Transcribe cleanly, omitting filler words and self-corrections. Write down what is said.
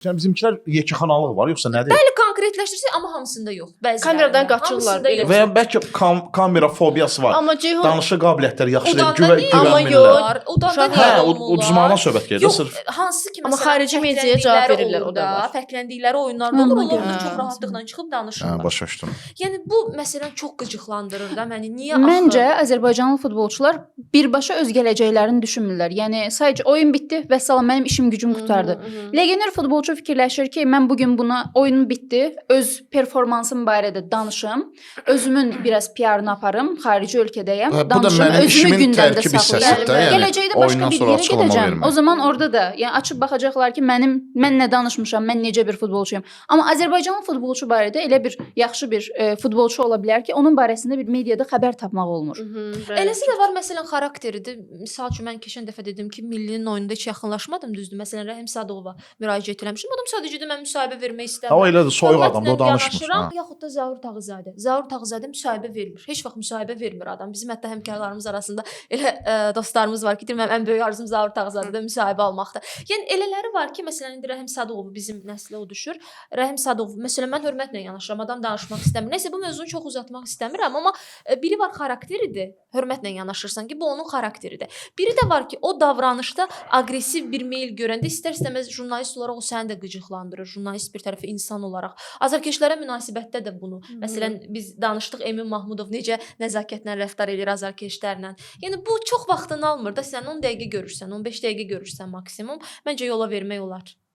Yəni bizimkilər yekəxanalıq var yoxsa nədir? Bəli, konkretləşdirsək, amma hamısında yox. Bəzilərində. Kameradan qaçırlar, Hamısında belə. yox. Və ya bəlkə kamera fobiyası var. Amma Ceyhun Danışıq qabiliyyətləri yaxşı deyil, Udanda güvə niyə Amma güvənmirlər. yox. olmurlar? Udanda Uşaq- niyə Hə, olmurlar? uduzmaqdan söhbət gedir Yox, sırf. hansı ki Amma məsələn xarici mediaya cavab fərqləndikləri verirlər, o da oyunda, var. fərqləndikləri oyunlarda Ona olur, onlar görə. orada çox rahatlıqla çıxıb Hə, danışırlar. başa düşdüm. Yəni bu məsələn çox qıcıqlandırır da məni. Niyə axı? Məncə Azərbaycanlı futbolçular birbaşa öz gələcəklərini düşünmürlər. Yəni sadəcə oyun bitdi, vəssalam, mənim işim gücüm qurtardı. Legioner futbolçu fikirləşir ki, mən bu gün buna oyunum bitdi, öz performansım barədə danışım, özümün biraz PR-ını aparım, xarici ölkədəyəm, Hə, bu da danışım, mənim özümü işimin gündəmdə tərkib saxlayım. hissəsidir də, yəni Gələcəkdə başqa oyundan bir sonra yerə açıqlama gedəcəm. vermək. O zaman orada da yəni açıb baxacaqlar ki, mənim mən nə danışmışam, mən necə bir futbolçuyam. Amma Azərbaycanlı futbolçu barədə elə bir yaxşı bir futbolçu ola bilər ki, onun barəsində bir mediada xəbər tapmaq olmur. Eləsi də var, məsələn, xarakteridir. Misal üçün mən keçən dəfə dedim ki, millinin oyununda heç yaxınlaşmadım, düzdür. Məsələn, Rəhim Sadıqova müraciət eləmişdim. Adam sadəcə də mən müsahibə vermək Ha, istəmirəm. o elədir, soyuq adamdır, o Hörmətlə danışmır. yanaşıram, Hə. yaxud da Zaur Tağızadə. Zaur Tağızadə müsahibə vermir. Heç vaxt müsahibə vermir adam. Bizim hətta həmkarlarımız arasında elə dostlarımız var ki, deyir mənim ən böyük arzum Zaur Tağızadədən müsahibə almaqdır. Yəni elələri var ki, məsələn indi Rəhim Sadıqov bizim nəslə o düşür. Rəhim Sadıqov, məsələn mən hörmətlə yanaşıram. Adam danışmaq istəmir. Nəsə bu mövzunu çox uzatmaq istəmirəm, amma biri var xarakteridir. Hörmətlə yanaşırsan ki, bu onun xarakteridir. Biri də var ki, o davranışda aqressiv bir meyl görəndə istər-istəməz jurnalist olaraq o səni də qıcıqlandırır. Jurnalist bir tərəfə insan olaraq. Azarkeşlərə münasibətdə də bunu. Məsələn, biz danışdıq Emin Mahmudov necə nəzakətlə rəftar eləyir azarkeşlərlə. Yəni bu çox vaxtını almır da, sən 10 dəqiqə görürsən, 15 dəqiqə görürsən maksimum. Məncə yola vermək olar.